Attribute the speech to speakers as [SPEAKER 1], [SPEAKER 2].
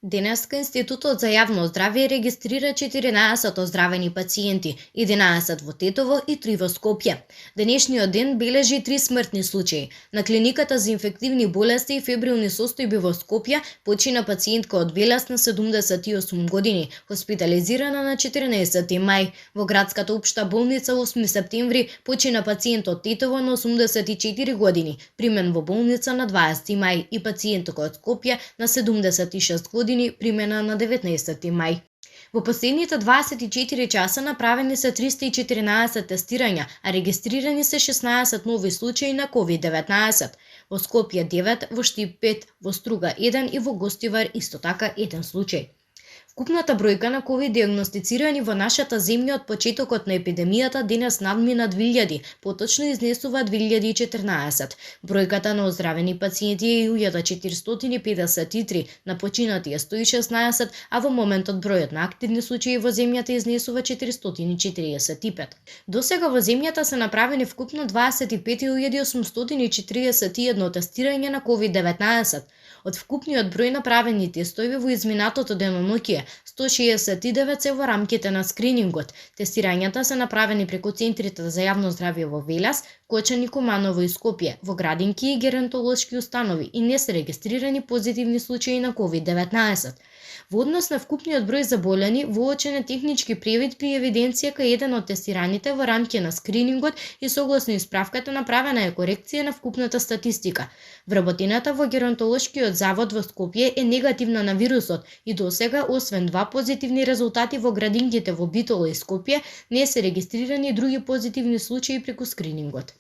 [SPEAKER 1] Денеска Институтот за јавно здравје регистрира 14 оздравени пациенти, 11 во Тетово и 3 во Скопје. Денешниот ден бележи 3 смртни случаи. На клиниката за инфективни болести и фебрилни состојби во Скопје почина пациентка од Велес на 78 години, хоспитализирана на 14 мај. Во градската општа болница 8 септември почина пациент од Тетово на 84 години, примен во болница на 20 мај и пациентка од Скопје на 76 години, примена на 19 мај. Во последните 24 часа направени се 314 тестирања, а регистрирани се 16 нови случаи на COVID-19. Во Скопје 9, во Штип 5, во Струга 1 и во Гостивар исто така 1 случај. Вкупната бројка на ковид диагностицирани во нашата земја од почетокот на епидемијата денес надмина 2000, поточно изнесува 2014. Бројката на оздравени пациенти е 1453, на починати е 116, а во моментот бројот на активни случаи во земјата изнесува 445. Досега во земјата се направени вкупно 25.841 тестирања на COVID-19. Од вкупниот број направени тестови во изминатото деноноќие, 169 се во рамките на скринингот. Тестирањата се направени преку центрите за јавно здравје во Велес, Кочани, Куманово и Скопје, во градинки и геронтолошки установи и не се регистрирани позитивни случаи на COVID-19. Во однос на вкупниот број заболени, воочен е технички превид при евиденција кај еден од тестираните во рамките на скринингот и согласно исправката направена е корекција на вкупната статистика. Вработената во геронтолошкиот завод во Скопје е негативна на вирусот и досега, освен 2 позитивни резултати во градинките во Битола и Скопје, не се регистрирани други позитивни случаи преку скринингот.